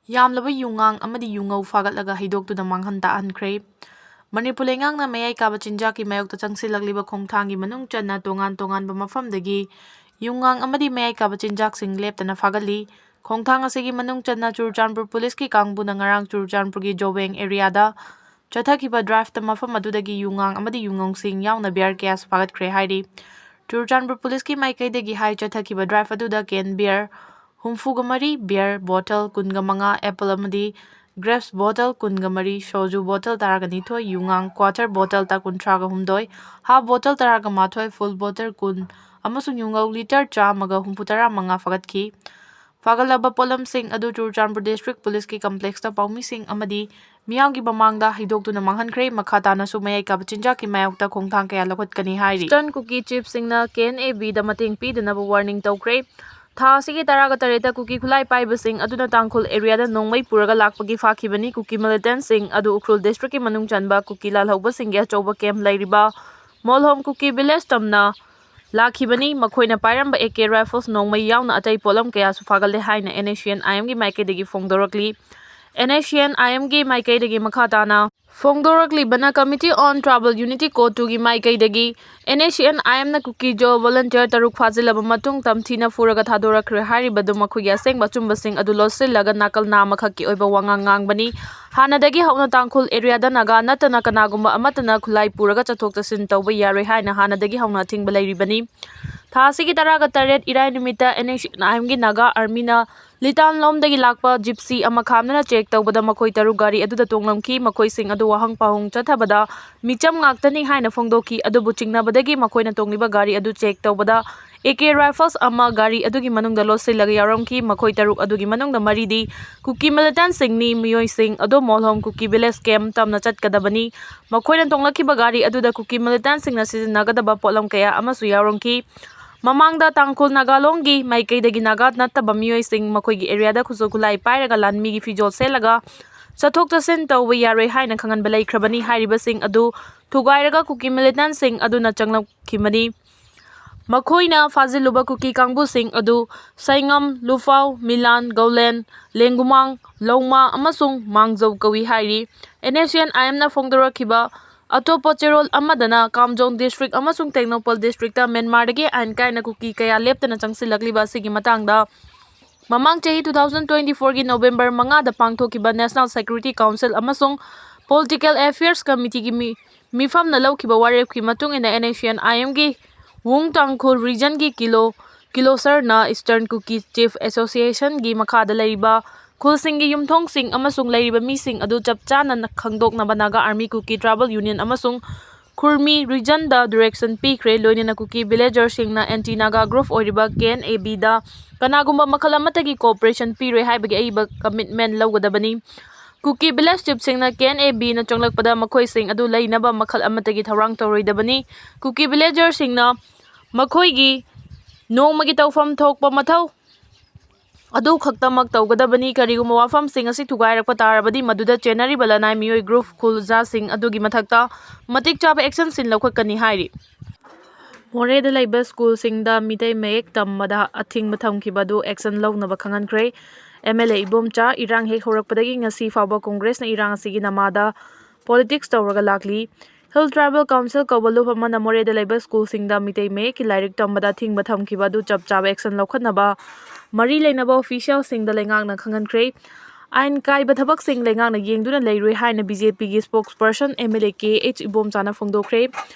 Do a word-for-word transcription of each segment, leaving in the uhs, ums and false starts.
ꯌꯥꯝꯂꯕ ꯌꯨꯉꯥꯡ ꯑꯃꯗꯤ ꯌꯨꯉꯧ ꯐꯥꯒꯠꯂꯒ ꯍꯩꯗꯣꯛꯇꯨꯅ ꯃꯥꯡꯍꯟ ꯇꯥꯛꯍꯟꯈ꯭ꯔꯦ꯫ ꯃꯅꯤꯄꯨꯔ ꯂꯩꯉꯥꯛꯅ ꯃꯌꯥꯏ ꯀꯥꯕ ꯆꯤꯟꯖꯥꯛꯀꯤ ꯃꯥꯌꯣꯛꯇ ꯆꯪꯁꯤꯜꯂꯛꯂꯤꯕ ꯈꯣꯡꯊꯥꯡꯒꯤ ꯃꯅꯨꯡ ꯆꯟꯅ ꯇꯣꯉꯥꯟ ꯇꯣꯉꯥꯟꯕ ꯃꯐꯝꯗꯒꯤ ꯌꯨꯉꯥꯡ ꯑꯃꯗꯤ ꯃꯌꯥꯏ ꯀꯥꯕ ꯆꯤꯟꯖꯥꯛꯁꯤꯡ ꯂꯦꯞꯇꯅ ꯐꯥꯒꯠꯂꯤ꯫ ꯈꯣꯡꯊꯥꯡ ꯑꯁꯤꯒꯤ ꯃꯅꯨꯡ ꯆꯟꯅ ꯆꯨꯔꯆꯥꯟꯄꯨꯔ ꯄꯨꯂꯤꯁꯀꯤ ꯀꯥꯡꯕꯨꯅ ꯉꯔꯥꯡ ꯆꯨꯔꯆꯥꯟꯄꯨꯔꯒꯤ ꯖꯣꯕꯦꯡ ꯑꯦꯔꯤꯌꯥꯗ ꯆꯠꯊꯈꯤꯕ ꯗ꯭ꯔꯥꯏꯚꯇ ꯃꯐꯝ ꯑꯗꯨꯗꯒꯤ ꯌꯨꯉꯥꯡ ꯑꯃꯗꯤ ꯌꯨꯉꯧꯁꯤꯡ ꯌꯥꯎꯅ ꯕꯤꯌꯔ ꯀꯌꯥꯁꯨ ꯐꯥꯒꯠꯈ꯭ꯔꯦ ꯍꯥꯏꯔꯤ꯫ ꯆꯨꯔꯆꯥꯟꯄꯨꯔ ꯄꯨꯂꯤꯁꯀꯤ ꯃꯥꯏꯀꯩꯗꯒꯤ ꯍꯥꯏ, ꯆꯠꯊꯈꯤꯕ ꯗ꯭ꯔꯥꯏꯚ ꯑꯗꯨꯗ ꯀꯦꯟ ꯕꯤꯌꯔ ꯍꯨꯝꯐꯨꯒ ꯃꯔꯤ, ꯕꯤꯌꯔ ꯕꯣꯇꯜ ꯀꯨꯟꯒ ꯃꯉꯥ, ꯑꯦꯄꯜ ꯑꯃꯗꯤ ꯒ꯭ꯔꯦꯞꯁ ꯕꯣꯇꯜ ꯀꯨꯟꯒ ꯃꯔꯤ, ꯁꯣꯖꯨ ꯕꯣꯇꯜ ꯇꯔꯥꯒ ꯅꯤꯊꯣꯏ, ꯌꯨꯉꯥꯡ ꯀ꯭ꯋꯥꯇꯔ ꯕꯣꯇꯜ ꯇ ꯀꯨꯟꯊ꯭ꯔꯥꯒ ꯍꯨꯝꯗꯣꯏ, ꯍꯥꯐ ꯕꯣꯇꯜ ꯇꯔꯥꯒ ꯃꯥꯊꯣꯏ, ꯐꯨꯜ ꯕꯣꯇꯜ ꯀꯨꯟ ꯑꯃꯁꯨꯡ ꯌꯨꯉꯧ ꯂꯤꯇꯔ ꯆꯥꯝꯃꯒ ꯍꯨꯝꯐꯨꯇꯔꯥ ꯃꯉꯥ ꯐꯥꯒꯠꯈꯤ꯫ ꯐꯥꯒꯠꯂꯕ ꯄꯣꯠꯂꯝꯁꯤꯡ ꯑꯗꯨ ꯆꯨꯔꯆꯥꯟꯄꯨꯔ ꯗꯤꯁꯇ꯭ꯔꯤꯛ ꯄꯨꯂꯤꯁꯀꯤ ꯀꯝꯄ꯭ꯂꯦꯛꯁꯇ ꯄꯥꯎꯃꯤꯁꯤꯡ ꯑꯃꯗꯤ ꯃꯤꯌꯥꯝꯒꯤ ꯃꯃꯥꯡꯗ ꯍꯩꯗꯣꯛꯇꯨꯅ ꯃꯥꯡꯍꯟꯈ꯭ꯔꯦ꯫ ꯃꯈꯥ ꯇꯥꯅꯁꯨ ꯃꯌꯥꯏ ꯀꯥꯕ ꯆꯤꯟꯖꯥꯛꯀꯤ ꯃꯥꯌꯣꯛꯇ ꯈꯣꯡꯊꯥꯡ ꯀꯌꯥ ꯂꯧꯈꯠꯀꯅꯤ ꯍꯥꯏꯔꯤ꯫ Eastern Kuki ꯆꯤꯐꯁꯤꯡꯅ K N A ꯕꯤꯗ ꯃꯇꯦꯡ ꯄꯤꯗꯅꯕ ꯋꯥꯔꯅꯤꯡ ꯇꯧꯈ꯭ꯔꯦ꯫ ꯊꯥ ꯑꯁꯤꯒꯤ ꯇꯔꯥꯒ ꯇꯔꯦꯠꯇ ꯀꯨꯀꯤ ꯈꯨꯠꯂꯥꯏ ꯄꯥꯏꯕꯁꯤꯡ ꯑꯗꯨꯅ ꯇꯥꯡꯈꯨꯜ ꯑꯦꯔꯤꯌꯥꯗ ꯅꯣꯡꯃꯩ ꯄꯨꯔꯒ ꯂꯥꯛꯄꯒꯤ ꯐꯥꯈꯤꯕꯅꯤ꯫ ꯀꯨꯀꯤ ꯃꯤꯂꯤꯇꯦꯟꯠꯁꯤꯡ ꯑꯗꯨ ꯎꯈ꯭ꯔꯨꯜ ꯗꯤꯁꯇ꯭ꯔꯤꯛꯀꯤ ꯃꯅꯨꯡ ꯆꯟꯕ ꯀꯨꯀꯤ ꯂꯥꯜꯍꯧꯕꯁꯤꯡꯒꯤ ꯑꯆꯧꯕ ꯀꯦꯝꯞ ꯂꯩꯔꯤꯕ ꯃꯣꯜꯍꯣꯝ ꯀꯨꯀꯤ ꯚꯤꯂꯦꯖ ꯇꯝꯅ ꯂꯥꯛꯈꯤꯕꯅꯤ꯫ ꯃꯈꯣꯏꯅ ꯄꯥꯏꯔꯝꯕ ꯑꯦ ꯀꯦ ꯔꯥꯏꯐꯜꯁ, ꯅꯣꯡꯃꯩ ꯌꯥꯎꯅ ꯑꯇꯩ ꯄꯣꯠꯂꯝ ꯀꯌꯥꯁꯨ ꯐꯥꯒꯠꯂꯦ ꯍꯥꯏꯅ ꯑꯦꯟ ꯑꯦꯁ ꯁꯤ ꯑꯦꯟ ꯑꯥꯏ ꯑꯦꯝꯒꯤ ꯃꯥꯏꯀꯩꯗꯒꯤ ꯐꯣꯡꯗꯣꯔꯛꯂꯤ꯫ ꯑꯦꯟ ꯑꯦꯁ ꯁꯤ ꯑꯦꯟ ꯑꯥꯏ ꯑꯦꯝꯒꯤ ꯃꯥꯏꯀꯩꯗꯒꯤ ꯃꯈꯥ ꯇꯥꯅ ꯐꯣꯡꯗꯣꯔꯛꯂꯤꯕꯅ Committee on Tribal Unity Code two ꯒꯤ ꯃꯥꯏꯀꯩꯗꯒꯤ and S C and I ꯑꯦꯝꯅ ꯀꯨꯀꯤꯖꯣ volunteer ꯇꯔꯨꯛ ꯐꯥꯖꯤꯜꯂꯕ ꯃꯇꯨꯡ ꯇꯝꯊꯤꯅ ꯐꯨꯔꯒ ꯊꯥꯗꯣꯔꯛꯈ꯭ꯔꯦ ꯍꯥꯏꯔꯤꯕꯗꯨ ꯃꯈꯣꯏꯒꯤ ꯑꯁꯦꯡꯕ ꯑꯆꯨꯝꯕꯁꯤꯡ ꯑꯗꯨ ꯂꯣꯠꯁꯤꯜꯂꯒ ꯅꯥꯀꯜ ꯅꯥ ꯑꯃꯈꯛꯀꯤ ꯑꯣꯏꯕ ꯋꯥꯉꯥꯡ ꯉꯥꯡꯕꯅꯤ꯫ ꯍꯥꯟꯅꯗꯒꯤ ꯍꯧꯅ ꯇꯥꯡꯈꯨꯜ ꯑꯦꯔꯤꯌꯥꯗ ꯅꯥꯒꯥ ꯅꯠꯇꯅ ꯀꯅꯥꯒꯨꯝꯕ ꯑꯃꯠꯇꯅ ꯈꯨꯠꯂꯥꯏ ꯄꯨꯔꯒ ꯆꯠꯊꯣꯛ ꯆꯠꯁꯤꯟ ꯇꯧꯕ ꯌꯥꯔꯣꯏ ꯍꯥꯏꯅ ꯍꯥꯟꯅꯗꯒꯤ ꯍꯧꯅ ꯑꯊꯤꯡꯕ ꯂꯩꯔꯤꯕꯅꯤ꯫ ꯊꯥ ꯑꯁꯤꯒꯤ ꯇꯔꯥꯒ ꯇꯔꯦꯠ ꯏꯔꯥꯏ ꯅꯨꯃꯤꯠꯇ ꯑꯦꯟ ꯑꯦꯁ ꯁꯤ ꯑꯦꯟ ꯑꯥꯏ ꯑꯦꯝꯒꯤ ꯅꯥꯒꯥ ꯑꯥꯔꯃꯤꯅ ꯂꯤꯇꯥꯟꯂꯣꯝꯗꯒꯤ ꯂꯥꯛꯄ ꯖꯤꯞꯁꯤ ꯑꯃ ꯈꯥꯝꯗꯨꯅ ꯆꯦꯛ ꯇꯧꯕꯗ ꯃꯈꯣꯏ ꯇꯔꯨꯛ ꯒꯥꯔꯤ ꯑꯗꯨꯗ ꯇꯣꯡꯂꯝꯈꯤ꯫ ꯃꯈꯣꯏꯁꯤꯡ ꯑꯗꯨ ꯋꯥꯍꯪ ꯄꯥꯎꯍꯪ ꯆꯠꯊꯕꯗ ꯃꯤꯆꯝ ꯉꯥꯛꯇꯅꯤ ꯍꯥꯏꯅ ꯐꯣꯡꯗꯣꯛꯈꯤ꯫ ꯑꯗꯨꯕꯨ ꯆꯤꯡꯅꯕꯗꯒꯤ ꯃꯈꯣꯏꯅ ꯇꯣꯡꯂꯤꯕ ꯒꯥꯔꯤ ꯑꯗꯨ ꯆꯦꯛ ꯇꯧꯕꯗ ꯑꯦ ꯀꯦ ꯔꯥꯏꯐꯜꯁ ꯑꯃ ꯒꯥꯔꯤ ꯑꯗꯨꯒꯤ ꯃꯅꯨꯡꯗ ꯂꯣꯠꯁꯤꯜꯂꯒ ꯌꯥꯎꯔꯝꯈꯤ꯫ ꯃꯈꯣꯏ ꯇꯔꯨꯛ ꯑꯗꯨꯒꯤ ꯃꯅꯨꯡꯗ ꯃꯔꯤꯗꯤ ꯀꯨꯀꯤ ꯃꯤꯂꯤꯇꯦꯟꯠꯁꯤꯡꯅꯤ꯫ ꯃꯤꯑꯣꯏꯁꯤꯡ ꯑꯗꯨ ꯃꯣꯜꯍꯣꯝ ꯀꯨꯀꯤ ꯚꯤꯂꯦꯖ ꯀꯦꯝꯞ ꯇꯝꯅ ꯆꯠꯀꯗꯕꯅꯤ꯫ ꯃꯈꯣꯏꯅ ꯇꯣꯡꯂꯛꯈꯤꯕ ꯒꯥꯔꯤ ꯑꯗꯨꯗ ꯀꯨꯀꯤ ꯃꯤꯂꯤꯇꯦꯟꯠꯁꯤꯡꯅ ꯁꯤꯖꯤꯟꯅꯒꯗꯕ ꯄꯣꯠꯂꯝ ꯀꯌꯥ ꯑꯃꯁꯨ ꯌꯥꯎꯔꯝꯈꯤ꯫ ꯃꯃꯥꯡꯗ ꯇꯥꯡꯈꯨꯜ ꯅꯥꯒꯥꯂꯣꯡꯒꯤ ꯃꯥꯏꯀꯩꯗꯒꯤ ꯅꯥꯒꯥ ꯅꯠꯇꯕ ꯃꯤꯑꯣꯏꯁꯤꯡ ꯃꯈꯣꯏꯒꯤ ꯑꯦꯔꯤꯌꯥꯗ ꯈꯨꯠꯁꯨ ꯈꯨꯠꯂꯥꯏ ꯄꯥꯏꯔꯒ ꯂꯥꯟꯃꯤꯒꯤ ꯐꯤꯖꯣꯜ ꯁꯦꯠꯂꯒ ꯆꯠꯊꯣꯛ ꯆꯠꯁꯤꯟ ꯇꯧꯕ ꯌꯥꯔꯣꯏ ꯍꯥꯏꯅ ꯈꯪꯍꯟꯕ ꯂꯩꯈ꯭ꯔꯕꯅꯤ꯫ ꯍꯥꯏꯔꯤꯕꯁꯤꯡ ꯑꯗꯨ ꯊꯨꯒꯥꯏꯔꯒ ꯀꯨꯀꯤ ꯃꯤꯂꯤꯇꯦꯟꯠꯁꯤꯡ ꯑꯗꯨꯅ ꯆꯪꯂꯛꯈꯤꯕꯅꯤ꯫ ꯃꯈꯣꯏꯅ ꯐꯥꯖꯤꯜꯂꯨꯕ ꯀꯨꯀꯤ ꯀꯥꯡꯕꯨꯁꯤꯡ ꯑꯗꯨ ꯁꯩꯉꯝ, ꯂꯨꯐꯥꯎ, ꯃꯤꯂꯥꯟ, ꯒꯧꯂꯦꯟ, ꯂꯦꯡꯒꯨꯃꯥꯡ, ꯂꯧꯃꯥ ꯑꯃꯁꯨꯡ ꯃꯥꯡꯖꯧ ꯀꯧꯏ ꯍꯥꯏꯔꯤ꯫ ꯑꯦꯟ ꯑꯦꯁ ꯁꯤ ꯑꯦꯟ ꯑꯥꯏ ꯑꯦꯝꯅ ꯐꯣꯡꯗꯣꯔꯛꯈꯤꯕ ꯑꯇꯣꯞꯄ ꯆꯦꯔꯣꯜ ꯑꯃꯗꯅ ꯀꯥꯝꯖꯣꯡ ꯗꯤꯁꯇ꯭ꯔꯤꯛ ꯑꯃꯁꯨꯡ ꯇꯦꯡꯅꯧꯄꯜ ꯗꯤꯁꯇ꯭ꯔꯤꯛꯇ ꯃ꯭ꯌꯥꯟꯃꯥꯔꯗꯒꯤ ꯑꯥꯏꯟ ꯀꯥꯏꯅ ꯀꯨꯀꯤ ꯀꯌꯥ ꯂꯦꯞꯇꯅ ꯆꯪꯁꯤꯜꯂꯛꯂꯤꯕ ꯑꯁꯤꯒꯤ ꯃꯇꯥꯡꯗ ꯃꯃꯥꯡ ꯆꯍꯤ two thousand twenty fourꯒꯤ November ꯃꯉꯥꯗ ꯄꯥꯡꯊꯣꯛꯈꯤꯕ National Security Council ꯑꯃꯁꯨꯡ Political Affairs Committeeꯒꯤ ꯃꯤ-, ꯃꯤꯐꯝꯅ ꯂꯧꯈꯤꯕ ꯋꯥꯔꯦꯞꯀꯤ ꯃꯇꯨꯡ ꯏꯟꯅ ꯑꯦꯟ ꯑꯦꯁ ꯁꯤ ꯑꯦꯟ ꯑꯥꯏ ꯑꯦꯝꯒꯤ ꯋꯨꯡ ꯇꯥꯡꯈꯨꯜ ꯔꯤꯖꯟꯒꯤ ꯀꯤꯂꯣ, ꯀꯤꯂꯣꯁꯔꯅ Eastern Kuki Chief Associationꯒꯤ ꯃꯈꯥꯗ ꯂꯩꯔꯤꯕ ꯈꯨꯜꯁꯤꯡꯒꯤ ꯌꯨꯝꯊꯣꯡꯁꯤꯡ ꯑꯃꯁꯨꯡ ꯂꯩꯔꯤꯕ ꯃꯤꯁꯤꯡ ꯑꯗꯨ ꯆꯞ ꯆꯥꯅ ꯈꯪꯗꯣꯛꯅꯕ Naga Army Kuki Tribal Union ꯑꯃꯁꯨꯡ ꯈꯨꯔꯃꯤ ꯔꯤꯖꯟꯗ direction ꯄꯤꯈ꯭ꯔꯦ꯫ ꯂꯣꯏꯅꯅ ꯀꯨꯀꯤ villagerꯁꯤꯡꯅ anti Naga group ꯑꯣꯏꯔꯤꯕ ꯀꯦ ꯑꯦꯟ ꯑꯦ ꯕꯤꯗ ꯀꯅꯥꯒꯨꯝꯕ ꯃꯈꯜ ꯑꯃꯠꯇꯒꯤ cooperation ꯄꯤꯔꯣꯏ ꯍꯥꯏꯕꯒꯤ ꯑꯏꯕ commitment ꯂꯧꯒꯗꯕꯅꯤ꯫ ꯀꯨꯀꯤ village chiefꯁꯤꯡꯅ ꯀꯦ ꯑꯦꯟ ꯑꯦ ꯕꯤꯅ ꯆꯪꯂꯛꯄꯗ ꯃꯈꯣꯏꯁꯤꯡ ꯑꯗꯨ ꯂꯩꯅꯕ ꯃꯈꯜ ꯑꯃꯠꯇꯒꯤ ꯊꯧꯔꯥꯡ ꯇꯧꯔꯣꯏꯗꯕꯅꯤ꯫ ꯀꯨꯀꯤ villagerꯁꯤꯡꯅ ꯃꯈꯣꯏꯒꯤ ꯅꯣꯡꯃꯒꯤ ꯇꯧꯐꯝ ꯊꯣꯛꯄ ꯃꯊꯧ ꯑꯗꯨ ꯈꯛꯇꯃꯛ ꯇꯧꯒꯗꯕꯅꯤ꯫ ꯀꯔꯤꯒꯨꯝꯕ ꯋꯥꯐꯝꯁꯤꯡ ꯑꯁꯤ ꯊꯨꯒꯥꯏꯔꯛꯄ ꯇꯥꯔꯕꯗꯤ, ꯃꯗꯨꯗ ꯆꯦꯟꯅꯔꯤꯕ ꯂꯅꯥꯏ ꯃꯤꯑꯣꯏ group, ꯈꯨꯜ, ꯖꯥꯠꯁꯤꯡ ꯑꯗꯨꯒꯤ ꯃꯊꯛꯇ ꯃꯇꯤꯛ ꯆꯥꯕ actionꯁꯤꯡ ꯂꯧꯈꯠꯀꯅꯤ ꯍꯥꯏꯔꯤ꯫ ꯃꯣꯔꯦꯗ ꯂꯩꯕ ꯁ꯭ꯀꯨꯜꯁꯤꯡꯗ ꯃꯤꯇꯩ ꯃꯌꯦꯛ ꯇꯝꯕꯗ ꯑꯊꯤꯡꯕ ꯊꯝꯈꯤꯕ ꯑꯗꯨ action ꯂꯧꯅꯕ ꯈꯪꯍꯟꯈ꯭ꯔꯦ꯫ ꯑꯦꯝ ꯑꯦꯜ ꯑꯦ ꯏꯕꯣꯝꯆꯥ, ꯏꯔꯥꯡ ꯍꯦꯛ ꯍꯧꯔꯛꯄꯗꯒꯤ ꯉꯁꯤ ꯐꯥꯎꯕ ꯀꯣꯡꯒ꯭ꯔꯦꯁꯅ ꯏꯔꯥꯡ ꯑꯁꯤꯒꯤ ꯅꯃꯥꯗ politics ꯇꯧꯔꯒ ꯂꯥꯛꯂꯤ꯫ Hill Tribal Council ꯀꯧꯕ ꯂꯨꯞ ꯑꯃꯅ ꯃꯣꯔꯦꯗ ꯂꯩꯕ ꯁ꯭ꯀꯨꯜꯁꯤꯡꯗ ꯃꯤꯇꯩ ꯃꯌꯦꯛꯀꯤ ꯂꯥꯏꯔꯤꯛ ꯇꯝꯕꯗ ꯑꯊꯤꯡꯕ ꯊꯝꯈꯤꯕ ꯑꯗꯨ ꯆꯞ ꯆꯥꯕ action ꯂꯧꯈꯠꯅꯕ ꯃꯔꯤ ꯂꯩꯅꯕ officialꯁꯤꯡꯗ ꯂꯩꯉꯥꯛꯅ ꯈꯪꯍꯟꯈ꯭ꯔꯦ꯫ ꯑꯥꯏꯟ ꯀꯥꯏꯕ ꯊꯕꯛꯁꯤꯡ ꯂꯩꯉꯥꯛꯅ ꯌꯦꯡꯗꯨꯅ ꯂꯩꯔꯣꯏ ꯍꯥꯏꯅ ꯕꯤ ꯖꯦ ꯄꯤꯒꯤ spokesperson M L A K H ꯏꯕꯣꯝꯆꯥꯅ ꯐꯣꯡꯗꯣꯛꯈ꯭ꯔꯦ꯫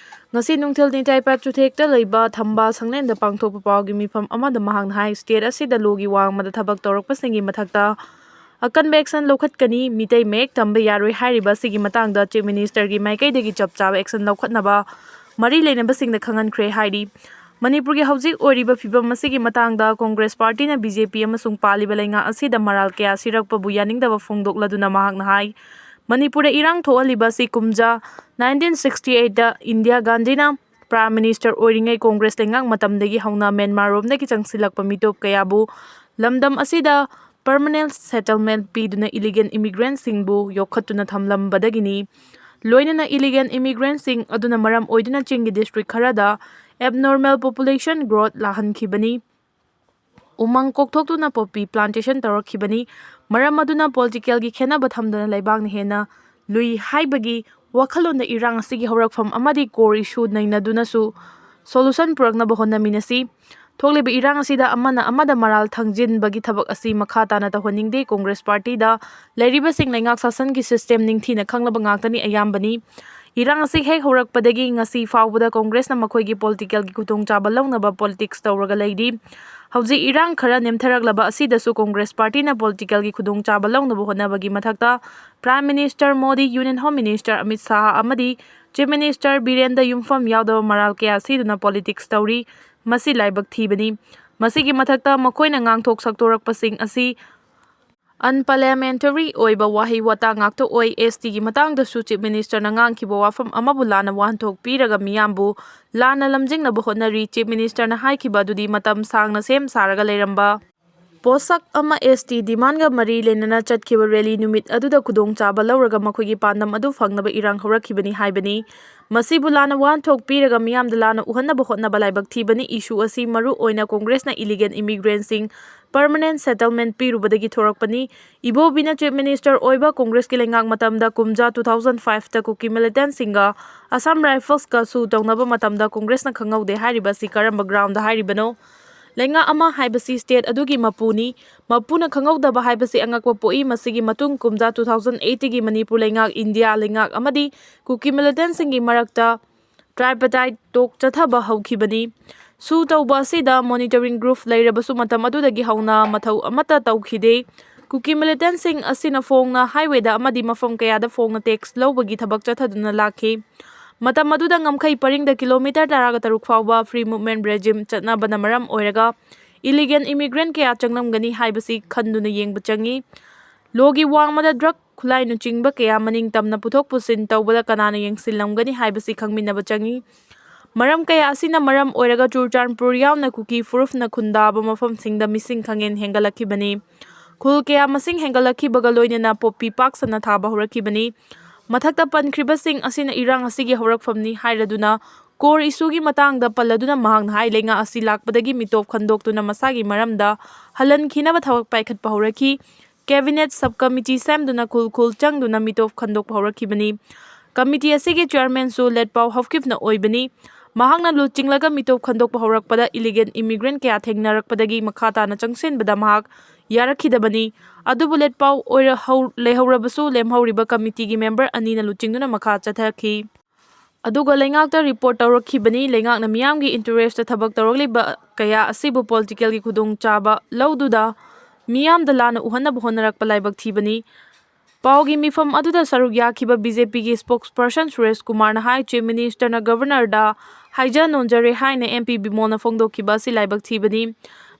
ꯉꯁꯤ ꯅꯨꯡꯊꯤꯜ ꯅꯤꯇꯥꯏ ꯄꯥꯠ ꯆꯨꯊꯦꯛꯇ ꯂꯩꯕ ꯊꯝꯕꯥꯜ ꯁꯪꯂꯦꯟꯗ ꯄꯥꯡꯊꯣꯛꯄ ꯄꯥꯎꯒꯤ ꯃꯤꯐꯝ ꯑꯃꯗ ꯃꯍꯥꯛꯅ ꯍꯥꯏ, state ꯑꯁꯤꯗ ꯂꯣꯒꯤ ꯋꯥꯡꯃꯗ ꯊꯕꯛ ꯇꯧꯔꯛꯄꯁꯤꯡꯒꯤ ꯃꯊꯛꯇ ꯑꯀꯟꯕ action ꯂꯧꯈꯠꯀꯅꯤ꯫ ꯃꯤꯇꯩ ꯃꯌꯦꯛ ꯇꯝꯕ ꯌꯥꯔꯣꯏ ꯍꯥꯏꯔꯤꯕ ꯑꯁꯤꯒꯤ ꯃꯇꯥꯡꯗ Chief Ministerꯒꯤ ꯃꯥꯏꯀꯩꯗꯒꯤ ꯆꯞ ꯆꯥꯕ action ꯂꯧꯈꯠꯅꯕ ꯃꯔꯤ ꯂꯩꯅꯕꯁꯤꯡꯗ ꯈꯪꯍꯟꯈ꯭ꯔꯦ ꯍꯥꯏꯔꯤ꯫ ꯃꯅꯤꯄꯨꯔꯒꯤ ꯍꯧꯖꯤꯛ ꯑꯣꯏꯔꯤꯕ ꯐꯤꯚꯝ ꯑꯁꯤꯒꯤ ꯃꯇꯥꯡꯗ ꯀꯣꯡꯒ꯭ꯔꯦꯁ ꯄꯥꯔꯇꯤꯅ ꯕꯤ ꯖꯦ ꯄꯤ ꯑꯃꯁꯨꯡ ꯄꯥꯜꯂꯤꯕ ꯂꯩꯉꯥꯛ ꯑꯁꯤꯗ ꯃꯔꯥꯜ ꯀꯌꯥ ꯁꯤꯔꯛꯄꯕꯨ ꯌꯥꯅꯤꯡꯗꯕ ꯐꯣꯡꯗꯣꯛꯂꯗꯨꯅ ꯃꯍꯥꯛꯅ ꯍꯥꯏ, ꯃꯅꯤꯄꯨꯔꯗ ꯏꯔꯥꯡ ꯊꯣꯛꯍꯜꯂꯤꯕ ꯑꯁꯤ ꯀꯨꯝꯖꯥ nineteen sixty eightꯇ ꯏꯟꯗꯤꯔꯥ ꯒꯥꯟꯙꯤꯅ Prime Minister ꯑꯣꯏꯔꯤꯉꯩ ꯀꯣꯡꯒ꯭ꯔꯦꯁ ꯂꯩꯉꯥꯛ ꯃꯇꯝꯗꯒꯤ ꯍꯧꯅ ꯃ꯭ꯌꯥꯟꯃꯥꯔꯔꯣꯝꯗꯒꯤ ꯆꯪꯁꯤꯜꯂꯛꯄ ꯃꯤꯇꯣꯞ ꯀꯌꯥꯕꯨ ꯂꯝꯗꯝ ꯑꯁꯤꯗ permanent settlement ꯄꯤꯗꯨꯅ illegal immigrantꯁꯤꯡꯕꯨ ꯌꯣꯛꯈꯠꯇꯨꯅ ꯊꯝꯂꯝꯕꯗꯒꯤꯅꯤ꯫ ꯂꯣꯏꯅꯅ illegal immigrantꯁꯤꯡ ꯑꯗꯨꯅ ꯃꯔꯝ ꯑꯣꯏꯗꯨꯅ ꯆꯤꯡꯒꯤ district ꯈꯔꯗ abnormal population growth ꯂꯥꯛꯍꯟꯈꯤꯕꯅꯤ꯫ ꯎꯃꯪ ꯀꯣꯛꯊꯣꯛꯇꯨꯅ poppy plantation ꯇꯧꯔꯛꯈꯤꯕꯅꯤ꯫ ꯃꯔꯝ ꯑꯗꯨꯅ politicalꯒꯤ ꯈꯦꯠꯅꯕ ꯊꯝꯗꯅ ꯂꯩꯕꯥꯛꯅ ꯍꯦꯟꯅ ꯂꯨꯏ ꯍꯥꯏꯕꯒꯤ ꯋꯥꯈꯜꯂꯣꯟꯗ ꯏꯔꯥꯡ ꯑꯁꯤꯒꯤ ꯍꯧꯔꯛꯐꯝ ꯑꯃꯗꯤ core issue ꯅꯩꯅꯗꯨꯅꯁꯨ solution ꯄꯨꯔꯛꯅꯕ ꯍꯣꯠꯅꯃꯤꯟꯅꯁꯤ꯫ ꯊꯣꯛꯂꯤꯕ ꯏꯔꯥꯡ ꯑꯁꯤꯗ ꯑꯃꯅ ꯑꯃꯗ ꯃꯔꯥꯜ ꯊꯪꯖꯤꯟꯕꯒꯤ ꯊꯕꯛ ꯑꯁꯤ ꯃꯈꯥ ꯇꯥꯅ ꯇꯧꯍꯟꯅꯤꯡꯗꯦ꯫ Congress partyꯗ ꯂꯩꯔꯤꯕꯁꯤꯡ ꯂꯩꯉꯥꯛ ꯁꯥꯁꯟꯒꯤ system ꯅꯤꯡꯊꯤꯅ ꯈꯪꯂꯕ ꯉꯥꯛꯇꯅꯤ ꯑꯌꯥꯝꯕꯅꯤ꯫ ꯏꯔꯥꯡ ꯑꯁꯤ ꯍꯦꯛ ꯍꯧꯔꯛꯄꯗꯒꯤ ꯉꯁꯤ ꯐꯥꯎꯕꯗ Congressꯅ ꯃꯈꯣꯏꯒꯤ politicalꯒꯤ ꯈꯨꯗꯣꯡꯆꯥꯕ ꯂꯧꯅꯕ politics ꯇꯧꯔꯒ ꯂꯩꯔꯤ꯫ ꯍꯧꯖꯤꯛ ꯏꯔꯥꯡ ꯈꯔ ꯅꯦꯝꯊꯔꯛꯂꯕ ꯑꯁꯤꯗꯁꯨ Congress partyꯅ politicalꯒꯤ ꯈꯨꯗꯣꯡꯆꯥꯕ ꯂꯧꯅꯕ ꯍꯣꯠꯅꯕꯒꯤ ꯃꯊꯛꯇ Prime Minister Modi, Union Home Minister Amit Shah ꯑꯃꯗꯤ Chief Minister ꯕꯤꯔꯦꯟꯗ ꯌꯨꯝꯐꯝ ꯌꯥꯎꯗꯕ ꯃꯔꯥꯜ ꯀꯌꯥ ꯁꯤꯗꯨꯅ politics ꯇꯧꯔꯤ꯫ ꯃꯁꯤ ꯂꯥꯏꯕꯛ ꯊꯤꯕꯅꯤ꯫ ꯃꯁꯤꯒꯤ ꯃꯊꯛꯇ ꯃꯈꯣꯏꯅ ꯉꯥꯡꯊꯣꯛ ꯁꯛꯇꯣꯔꯛꯄꯁꯤꯡ ꯑꯁꯤ unparliamentary ꯑꯣꯏꯕ ꯋꯥꯍꯩ ꯋꯥꯇꯥ ꯉꯥꯛꯇ ꯑꯣꯏ꯫ STꯒꯤ ꯃꯇꯥꯡꯗꯁꯨ Chief Ministerꯅ ꯉꯥꯡꯈꯤꯕ ꯋꯥꯐꯝ ꯑꯃꯕꯨ ꯂꯥꯟꯅ ꯋꯥꯍꯟꯊꯣꯛ ꯄꯤꯔꯒ ꯃꯤꯌꯥꯝꯕꯨ ꯂꯥꯟꯅ ꯂꯝꯖꯤꯡꯅꯕ ꯍꯣꯠꯅꯔꯤ꯫ Chief Ministerꯅ ꯍꯥꯏꯈꯤꯕ ꯑꯗꯨꯗꯤ ꯃꯇꯝ ꯁꯥꯡꯅ ꯁꯦꯝ ꯁꯥꯔꯒ ꯂꯩꯔꯝꯕ ꯄꯣꯠꯁꯛ ꯑꯃ ST demandꯒ ꯃꯔꯤ ꯂꯩꯅꯅ ꯆꯠꯈꯤꯕ rally ꯅꯨꯃꯤꯠ ꯑꯗꯨꯗ ꯈꯨꯗꯣꯡꯆꯥꯕ ꯂꯧꯔꯒ ꯃꯈꯣꯏꯒꯤ ꯄꯥꯟꯗꯝ ꯑꯗꯨ ꯐꯪꯅꯕ ꯏꯔꯥꯡ ꯍꯧꯔꯛꯈꯤꯕꯅꯤ ꯍꯥꯏꯕꯅꯤ꯫ ꯃꯁꯤꯕꯨ ꯂꯥꯟꯅ ꯋꯥꯍꯟꯊꯣꯛ ꯄꯤꯔꯒ ꯃꯤꯌꯥꯝꯗ ꯂꯥꯟꯅ ꯎꯍꯟꯅꯕ ꯍꯣꯠꯅꯕ ꯂꯥꯏꯕꯛ ꯊꯤꯕꯅꯤ꯫ Issue ꯑꯁꯤ ꯃꯔꯨ ꯑꯣꯏꯅ Congressꯅ illegal immigrantꯁꯤꯡ permanent settlement ꯄꯤꯔꯨꯕꯗꯒꯤ ꯊꯣꯔꯛꯄꯅꯤ꯫ ꯏꯕꯣꯕꯤꯅ Chief Minister ꯑꯣꯏꯕ Congressꯀꯤ ꯂꯩꯉꯥꯛ ꯃꯇꯝꯗ ꯀꯨꯝꯖꯥ two thousand fiveꯇ ꯀꯨꯀꯤ militantꯁꯤꯡꯒ Assam Riflesꯀ ꯁꯨ ꯇꯧꯅꯕ ꯃꯇꯝꯗ Congressꯅ ꯈꯪꯍꯧꯗꯦ ꯍꯥꯏꯔꯤꯕ ꯑꯁꯤ ꯀꯔꯝꯕ groundꯗ ꯍꯥꯏꯔꯤꯕꯅꯣ? ꯂꯩꯉꯥꯛ ꯑꯃ ꯍꯥꯏꯕꯁꯤ state ꯑꯗꯨꯒꯤ ꯃꯄꯨꯅꯤ꯫ ꯃꯄꯨꯅ ꯈꯪꯍꯧꯗꯕ ꯍꯥꯏꯕꯁꯤ ꯑꯉꯛꯄ ꯄꯣꯛꯏ꯫ ꯃꯁꯤꯒꯤ ꯃꯇꯨꯡ ꯀꯨꯝꯖꯥ two thousand eightꯇꯒꯤ ꯃꯅꯤꯄꯨꯔ ꯂꯩꯉꯥꯛ, ꯏꯟꯗꯤꯌꯥ ꯂꯩꯉꯥꯛ ꯑꯃꯗꯤ ꯀꯨꯀꯤ militantꯁꯤꯡꯒꯤ ꯃꯔꯛꯇ tripartite talk ꯆꯠꯊꯕ ꯍꯧꯈꯤꯕꯅꯤ꯫ ꯁꯨ ꯇꯧꯕ ꯑꯁꯤꯗ monitoring group ꯂꯩꯔꯕꯁꯨ ꯃꯇꯝ ꯑꯗꯨꯗꯒꯤ ꯍꯧꯅ ꯃꯊꯧ ꯑꯃꯠꯇ ꯇꯧꯈꯤꯗꯦ꯫ ꯀꯨꯀꯤ militantꯁꯤꯡ ꯑꯁꯤꯅ ꯐꯣꯡꯅ highwayꯗ ꯑꯃꯗꯤ ꯃꯐꯝ ꯀꯌꯥꯗ ꯐꯣꯡꯅ tax ꯂꯧꯕꯒꯤ ꯊꯕꯛ ꯆꯠꯊꯗꯨꯅ ꯂꯥꯛꯈꯤ꯫ ꯃꯇꯝ ꯑꯗꯨꯗ ꯉꯝꯈꯩ ꯄꯔꯤꯡꯗ kilometre ꯇꯔꯥꯒ ꯇꯔꯨꯛ ꯐꯥꯎꯕ free movement regime ꯆꯠꯅꯕꯅ ꯃꯔꯝ ꯑꯣꯏꯔꯒ illegal immigrant ꯀꯌꯥ ꯆꯪꯂꯝꯒꯅꯤ ꯍꯥꯏꯕꯁꯤ ꯈꯟꯗꯨꯅ ꯌꯦꯡꯕ ꯆꯪꯏ꯫ ꯂꯣꯒꯤ ꯋꯥꯡꯃꯗ drug, ꯈꯨꯠꯂꯥꯏ ꯅꯆꯤꯡꯕ ꯀꯌꯥ ꯃꯅꯤꯡ ꯇꯝꯅ ꯄꯨꯊꯣꯛ ꯄꯨꯁꯤꯟ ꯇꯧꯕꯗ ꯀꯅꯥꯅ ꯌꯦꯡꯁꯤꯜꯂꯝꯒꯅꯤ ꯍꯥꯏꯕꯁꯤ ꯈꯪꯃꯤꯟꯅꯕ ꯆꯪꯏ꯫ ꯃꯔꯝ ꯀꯌꯥ ꯑꯁꯤꯅ ꯃꯔꯝ ꯑꯣꯏꯔꯒ ꯆꯨꯔꯆꯥꯟꯄꯨꯔ ꯌꯥꯎꯅ ꯀꯨꯀꯤ ꯐꯨꯔꯨꯞꯅ ꯈꯨꯟꯗꯥꯕ ꯃꯐꯝꯁꯤꯡꯗ ꯃꯤꯁꯤꯡ ꯈꯪꯍꯦꯟ ꯍꯦꯟꯒꯠꯂꯛꯈꯤꯕꯅꯤ꯫ ꯈꯨꯜ ꯀꯌꯥ ꯃꯁꯤꯡ ꯍꯦꯟꯒꯠꯂꯛꯈꯤꯕꯒ ꯂꯣꯏꯅꯅ poppy ꯄꯥꯛ ꯁꯟꯅ ꯊꯥꯕ ꯍꯧꯔꯛꯈꯤꯕꯅꯤ꯫ ꯃꯊꯛꯇ ꯄꯟꯈ꯭ꯔꯤꯕꯁꯤꯡ ꯑꯁꯤꯅ ꯏꯔꯥꯡ ꯑꯁꯤꯒꯤ ꯍꯧꯔꯛꯐꯝꯅꯤ ꯍꯥꯏꯔꯗꯨꯅ Core issueꯒꯤ ꯃꯇꯥꯡꯗ ꯄꯜꯂꯗꯨꯅ ꯃꯍꯥꯛꯅ ꯍꯥꯏ, ꯂꯩꯉꯥꯛ ꯑꯁꯤ ꯂꯥꯛꯄꯗꯒꯤ ꯃꯤꯇꯣꯞ ꯈꯟꯗꯣꯛꯇꯨꯅ ꯃꯁꯥꯒꯤ ꯃꯔꯝꯗ ꯍꯜꯍꯟꯈꯤꯅꯕ ꯊꯕꯛ ꯄꯥꯏꯈꯠꯄ ꯍꯧꯔꯛꯈꯤ꯫ Cabinet sub committee ꯁꯦꯝꯗꯨꯅ ꯈꯨꯜ ꯈꯨꯜ ꯆꯪꯗꯨꯅ ꯃꯤꯇꯣꯞ ꯈꯟꯗꯣꯛꯄ ꯍꯧꯔꯛꯈꯤꯕꯅꯤ꯫ Committee ꯑꯁꯤꯒꯤ chairmanꯁꯨ ꯂꯦꯠꯄꯥꯎ ꯍꯥꯎꯀꯤꯞꯅ ꯑꯣꯏꯕꯅꯤ꯫ ꯃꯍꯥꯛꯅ ꯂꯨꯆꯤꯡꯂꯒ ꯃꯤꯇꯣꯞ ꯈꯟꯗꯣꯛꯄ ꯍꯧꯔꯛꯄꯗ illegal immigrant ꯀꯌꯥ ꯊꯦꯡꯅꯔꯛꯄꯗꯒꯤ ꯃꯈꯥ ꯇꯥꯅ ꯆꯪꯁꯤꯟꯕꯗ ꯃꯍꯥꯛ ꯌꯥꯔꯛꯈꯤꯗꯕꯅꯤ꯫ ꯑꯗꯨꯕꯨ ꯂꯦꯠꯄꯥꯎ ꯑꯣꯏꯔꯍꯧ-, ꯂꯩꯍꯧꯔꯕꯁꯨ ꯂꯦꯝꯍꯧꯔꯤꯕ committeeꯒꯤ member ꯑꯅꯤꯅ ꯂꯨꯆꯤꯡꯗꯨꯅ ꯃꯈꯥ ꯆꯠꯊꯈꯤ꯫ ꯑꯗꯨꯒ ꯂꯩꯉꯥꯛꯇ report ꯇꯧꯔꯛꯈꯤꯕꯅꯤ꯫ ꯂꯩꯉꯥꯛꯅ ꯃꯤꯌꯥꯝꯒꯤ interestꯇ ꯊꯕꯛ ꯇꯧꯔꯛꯂꯤꯕ ꯀꯌꯥ ꯑꯁꯤꯕꯨ politicalꯒꯤ ꯈꯨꯗꯣꯡꯆꯥꯕ ꯂꯧꯗꯨꯅ ꯃꯤꯌꯥꯝꯗ ꯂꯥꯟꯅ ꯎꯍꯟꯅꯕ ꯍꯣꯠꯅꯔꯛꯄ ꯂꯥꯏꯕꯛ ꯊꯤꯕꯅꯤ꯫ ꯄꯥꯎꯒꯤ ꯃꯤꯐꯝ ꯑꯗꯨꯗ ꯁꯔꯨꯛ ꯌꯥꯈꯤꯕ BJPꯒꯤ spokesperson ꯁꯨꯔꯦꯁ ꯀꯨꯃꯥꯔꯅ ꯍꯥꯏ, Chief Ministerꯅ Governorꯗ ꯍꯥꯏꯖ ꯅꯣꯟꯖꯔꯦ ꯍꯥꯏꯅ MP ꯕꯤꯃꯣꯜꯅ ꯐꯣꯡꯗꯣꯛꯈꯤꯕ ꯑꯁꯤ ꯂꯥꯏꯕꯛ ꯊꯤꯕꯅꯤ꯫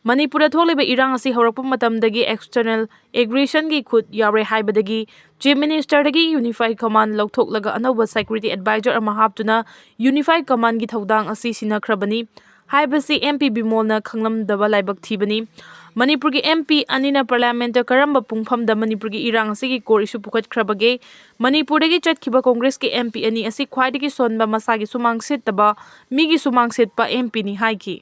ꯃꯅꯤꯄꯨꯔꯗ ꯊꯣꯛꯂꯤꯕ ꯏꯔꯥꯡ ꯑꯁꯤ ꯍꯧꯔꯛꯄ ꯃꯇꯝꯗꯒꯤ external aggressionꯒꯤ ꯈꯨꯠ ꯌꯥꯎꯔꯦ ꯍꯥꯏꯕꯗꯒꯤ Chief Ministerꯗꯒꯤ unified command ꯂꯧꯊꯣꯛꯂꯒ ꯑꯅꯧꯕ security advisor ꯑꯃ ꯍꯥꯞꯇꯨꯅ unified commandꯒꯤ ꯊꯧꯗꯥꯡ ꯑꯁꯤ ꯁꯤꯟꯅꯈ꯭ꯔꯕꯅꯤ ꯍꯥꯏꯕꯁꯤ MP ꯕꯤꯃꯣꯜꯅ ꯈꯪꯂꯝꯗꯕ ꯂꯥꯏꯕꯛ ꯊꯤꯕꯅꯤ꯫ ꯃꯅꯤꯄꯨꯔꯒꯤ MP ꯑꯅꯤꯅ Parliamentꯇ ꯀꯔꯝꯕ ꯄꯨꯡꯐꯝꯗ ꯃꯅꯤꯄꯨꯔꯒꯤ ꯏꯔꯥꯡ ꯑꯁꯤꯒꯤ core issue ꯄꯨꯈꯠꯈ꯭ꯔꯕꯒꯦ? ꯃꯅꯤꯄꯨꯔꯗꯒꯤ ꯆꯠꯈꯤꯕ Congressꯀꯤ MP ꯑꯅꯤ ꯑꯁꯤ ꯈ꯭ꯋꯥꯏꯗꯒꯤ ꯁꯣꯟꯕ, ꯃꯁꯥꯒꯤ ꯁꯨꯃꯥꯡ ꯁꯤꯠꯇꯕ, ꯃꯤꯒꯤ ꯁꯨꯃꯥꯡ ꯁꯤꯠꯄ MPꯅꯤ ꯍꯥꯏꯈꯤ꯫